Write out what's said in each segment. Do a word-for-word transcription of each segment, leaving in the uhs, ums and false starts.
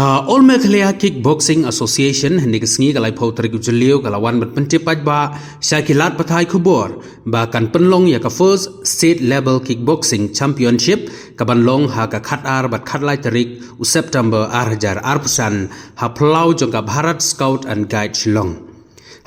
Ka All Meghalaya Kickboxing Association hynne ka sngi ka laiphew tarik u Jylliew ka la wan ban pyntip paidbah sha ki lad pathai khubor ba kan pynlong ïa ka first state level kickboxing championship ka ban long ha ka khatar bad khatlai tarik u September ar hajar arphew san ha phyllaw jong ka Bharat Scout and Guide Shillong.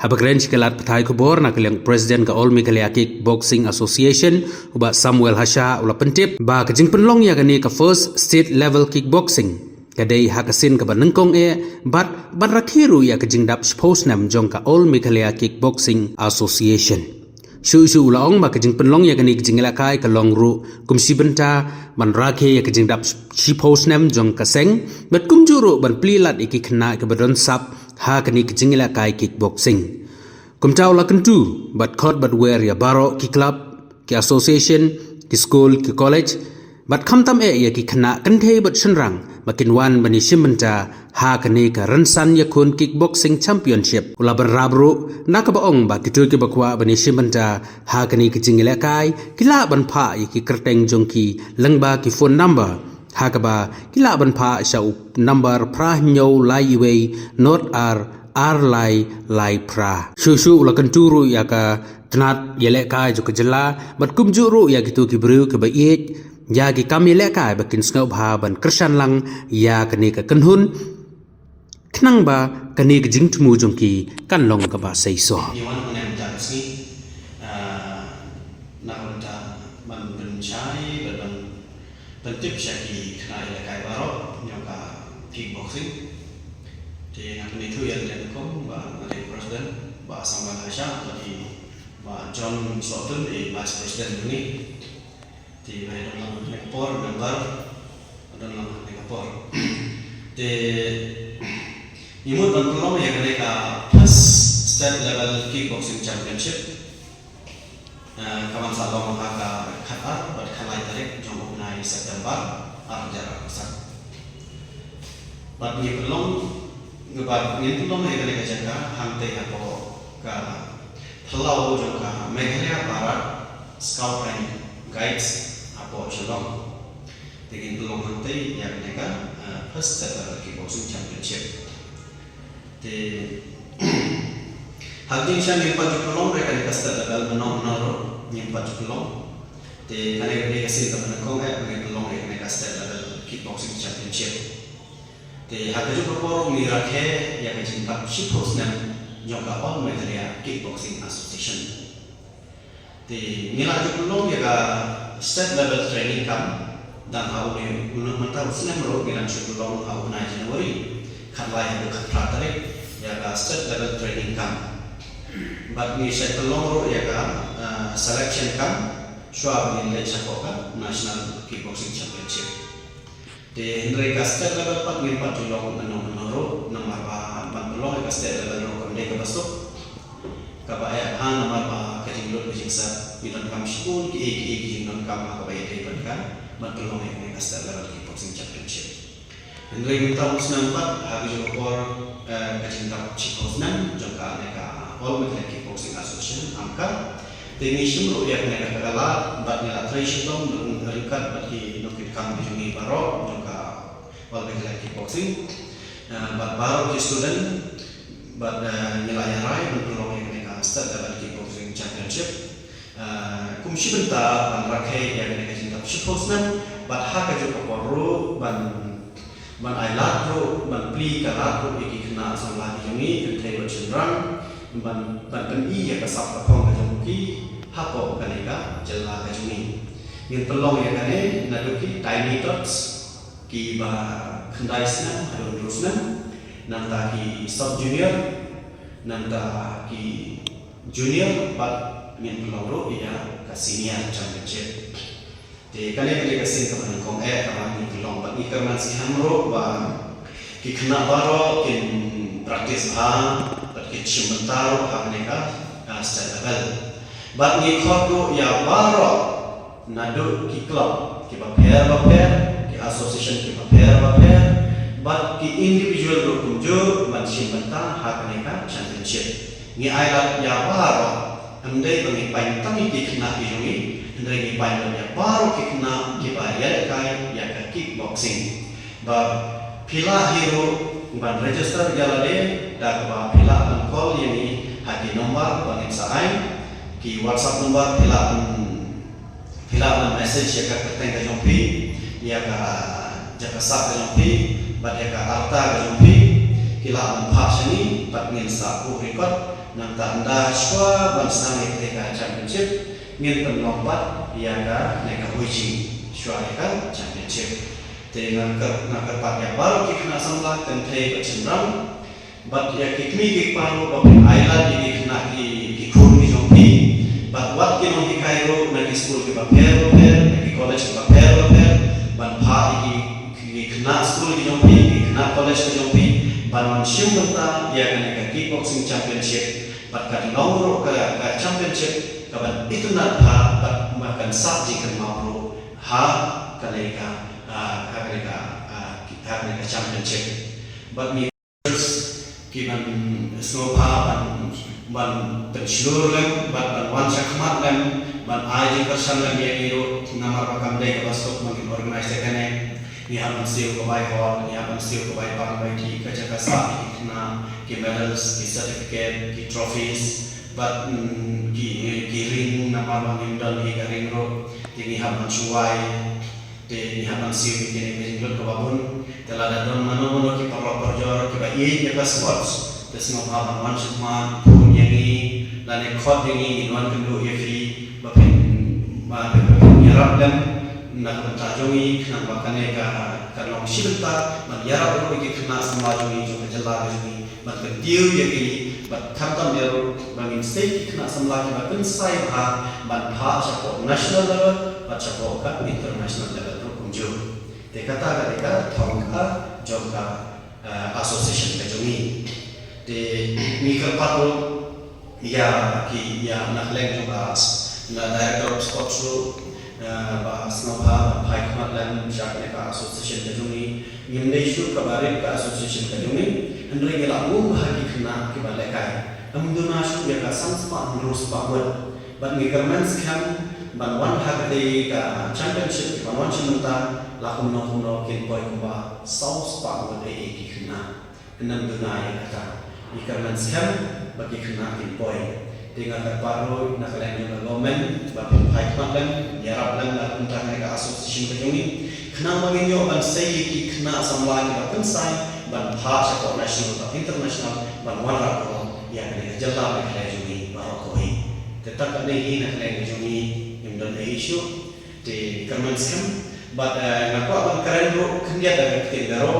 Haba kren sha ki lad pathai khubor na ka liang u President ka All Meghalaya Kickboxing Association u Bah Samuel Hasha u la pyntip ba ka jingpynlong ïa kane ka first state level kickboxing ka dei ha ka sien kaba nyngkong eh bad ban rakhe ruh ïa ka jingdap shiphew snem jong ka All Meghalaya Kickboxing Association. Shuh shuh u la ong ba ka jingpynlong ïa kane ka jingïalehkai ka long ruh kum shi bynta ban rakhe ïa ka jingdap shiphew snem jong ka seng bad kumjuh ruh ban plie lad ïa ki khynnah kiba don sap ha kane ka jingïalehkai kickboxing. Kumta u la kyntu bad khot bad wer ïa baroh ki club, ki association, ki skul, ki college bad khamtam eh ïa ki khynnah kynthei bad shynrang ba kin wan ban ïashim bynta ha kane ka rynsan ïakhun kickboxing championship. U la bynrap ruh na kaba ong ba kito kiba kwah ban ïashim bynta ha kane ka jingïalehkai ki lah ban phah ïa ki kyrteng jong ki lyngba ki phone number ha kaba ki lah ban phah sha u number phra hynñiew lai uwei nod ar ar lai lai phra. Shuh shuh u la kyntu ruh ïa ka tnat ïalehkai jong ka jylla bad kumjuh ruh ïa kito ki briew kiba ïeit ïa ki kam ïalehkai ba kin sngewbha ban kyrshan lang ïa kane ka kynhun khnang ba kane ka jingthmu jong ki kan long kaba seisoh. Ngi wan hangne mynta ka sngi, ah, na ka bynta ban pynshai bad ban pyntip sha ki khynnah ïalehkai baroh jong ka kickboxing. Te nga kyntu ïa lade kum ba nga dei president, Bah Samuel Hasha, bad i Bah John Sohtun i vice president jong ngi. Te ba i don lang ha kane ka por, member ba don lang ha kane ka por. Te ngi mut ban pynlong ïa kane ka first state level kickboxing championship. Eh, ka ban sa long ha ka khatar bad khatlai tarik jong u bnai September ar hajar arphew san. Bad ngi pynlong, bad ngin pynlong ïa kane ka jaka hangtei hapoh ka phyllaw jong ka Meghalaya Bharat Scout and Guides hapoh Shillong. Te ngin pynlong hangtei ïa kane ka, eh, first state level kickboxing championship. Te ha ka jingshisha ngim pat ju pynlong re kane ka state level mynno mynno ruh, ngim pat ju pynlong. Te kane ka dei ka sien kaba nyngkong eh ba ngin pynlong re kane ka state level kickboxing championship. Te ha kajuh ka por ruh ngi rakhe ïa ka jingdap shiphew snem jong ka All Meghalaya Kickboxing Association. Te ngi la ju pynlong ïa ka state level training camp, dang ha une, une mynta u snem ruh ngi dang shu pynlong ha u bnai January, khatlai haduh khatphra tarik, ïa ka state level training camp. Bad ngi sa pynlong ruh ïa ka, ah, selection camp shuwa ba ngin leit shapoh ka National Kickboxing Championship. Te hynrei ka state level pat ngim pat ju long mynno mynno ruh, namar ba ban pynlong ïa ka state level ruh kam dei kaba suk. Kaba eh bha namar ba ka jinglut ka jingsaid ngi donkam shibun kiei kiei ki jingdonkam ha kaba ïadei bad ka ban pynlong ïa kane ka state level kickboxing championship. Hynrei mynta u snem pat ha kajuh ka por, eh, ka jingdap shiphew snem jong kane ka All Meghalaya Kickboxing Association, AMCA. Te ngi shim ruh ïa kane ka, ka lad bad ngi la trei shitom ryngkat bad ki nongkitkam ki jong ngi baroh jong ka All Meghalaya Kickboxing. Eh, bad baroh ki student bad, eh, ngi la ïarai ban pynlong ïa kane ka State Level Kickboxing Championship. Eh, kum shi bynta ban rakhe ïa kane ka jingdap shiphew snem bad ha kajuh ka por ruh ban Ban ai lad ruh, ban plie ka lad ruh ïa ki khynnah samla ki jong ngi, kynthei bad shynrang, ban, ban pyni ïa ka sap ka phong ka jong ki hapoh kane ka jylla ka jong ngi. Ngin pynlong ïa kane naduh ki tiny tots kiba khyndai snem haduh hynriew snem, nangta ki sub junior, nangta ki junior bad ngin pynlong ruh ïa ka senior championship. Te kane ka dei ka sien kaba nyngkong eh kaba ngi pynlong bad ngi kyrmen skhem ruh ba ki khynnah baroh kin practice bha bad kin shim bynta ruh ha kane ka, ah, state level. Bad ngi khot ruh ïa baroh naduh ki club kiba pher ba pher, ki association kiba pher ba pher, bad ki individual ruh kumjuh ban shim bynta ha kane ka championship. Ngi ai lad ïa baroh, ym dei ba ngi paiñ tang ïa ki khynnah ki jong ngi, hynrei ngi paiñ lut ïa baroh ki khynnah kiba ïalehkai ïa ka kickboxing. Ba Phi lah hi ruh ban register ïa lade da kaba phi lah ban call ïa ngi ha ki number ba ngin sa ai, ki WhatsApp number phi lah ban, phi lah ban message ïa ka kyrteng ka jong phi, ïa ka jaka sah ka jong phi, bad ïa ka arta ka jong phi, ki lah ban phah sha ngi bad ngin sa buh record, nangta ynda shuwa ban sdang ïa ka championship ngin pynlong pat ïa kane ka huijing shuwa ïa ka championship. Te nga kyrpad, nga kyrpad ïa baroh ki khynnah samla kynthei bad shynrang, bad ïa ki kmie ki kpa ruh ba phin ailad ïa ki khynnah ki, ki khun ki jong phi, bad wat ki nonghikai ruh na ki skul kiba pher bapher, na ki college kiba pher bapher, ban phah ïa ki, ki khynnah skul ki jong phi, ki khynnah college ki jong phi ban wan shim bynta ïa kane ka kickboxing championship. Bad kan long ruh ka, ka championship kaban itynnad bha, bad ba kan sah jingkynmaw ruh ha kane ka, ah, ha kane ka, ah, ha kane ka championship. Bad ngi ki ban sngewbha ban, ban pynshlur lem, bad ban wan shakhmat lem, ban ai jingkyrshan lem ïa ngi ruh, namar ba kam dei kaba suk ba ngin organize ïa kane. Ngi hap ban siew ka bai hall, ngi hap ban siew ka bai pang bai dih, ka jaka sah ïa ki khynnah, ki medals, ki certificate, ki trophies, bad, mm, ki, ki ring, namar ba ngim don hi ka ring ruh, te ngi hap ban shu wai. Te ngi hap ban siew ïa kine ki jinglut kaba bun. Te lada don mano mano ki paralok parajor kiba ïeit ïa ka sports, te sngewbha ban wan shakhmat, phone ïa ngi, lane khot ïa ngi, ngin wan kynduh ïa phi ba phin, ba phin, ba phin ïarap lem na ka bynta jong ngi, khnang ba kane ka, kan long shi bynta ban ïarap ruh ïa ki khynnah samla jong ngi jong ka jylla ka jong ngi, ban kyntiew ïa ki, bad khamtam ïa ruh ba ngin sei ki khynnah samla kiba kynsai bha ban phah shapoh national level bad shapoh ka international level ruh kumjuh. Te kata ka dei ka thong ka jong ka, eh, association ka jong ngi. Te ngi kyrpad ruh ïa ki, ïa na kylleng jong ka, na director of sports ruh, eh, ba sngewbha ban phai khmat lem sha kane ka association ka jong ngi. Ngim dei shuh kaba rit ka association ka jong ngi, hynrei ngi la mut ha ki khynnah kiba lehkai. Ym duna shuh ïa ka san spah hynriew spah ngut. Bad ngi kyrmen skhem ban wan ha kata ka championship, ki ban wan shim bynta la kumno kumno kin poi kumba saw spah ngut ei ei ki khynnah. Ym duna ïa kata. Ngi kyrmen skhem ba ki khynnah kin poi. Te nga kyrpad ruh na ka liang jong ka government ba phin phai khmat lem, ïarap lem na ka bynta kane ka association ka jong ngi, khnang ba ngin ïoh ban sei ïa ki khynnah samla kiba kynsai ban phah shapoh national bad international, ban wanrah burom ïa kane ka jylla Meghalaya jong ngi baroh kawei. Te tang katne hi na ka liang ka jong ngi, ngim don ei ei shuh. Te kyrmen skhem bad, eh, nga kwah ban kren ruh khyndiat da ka ktien Garo.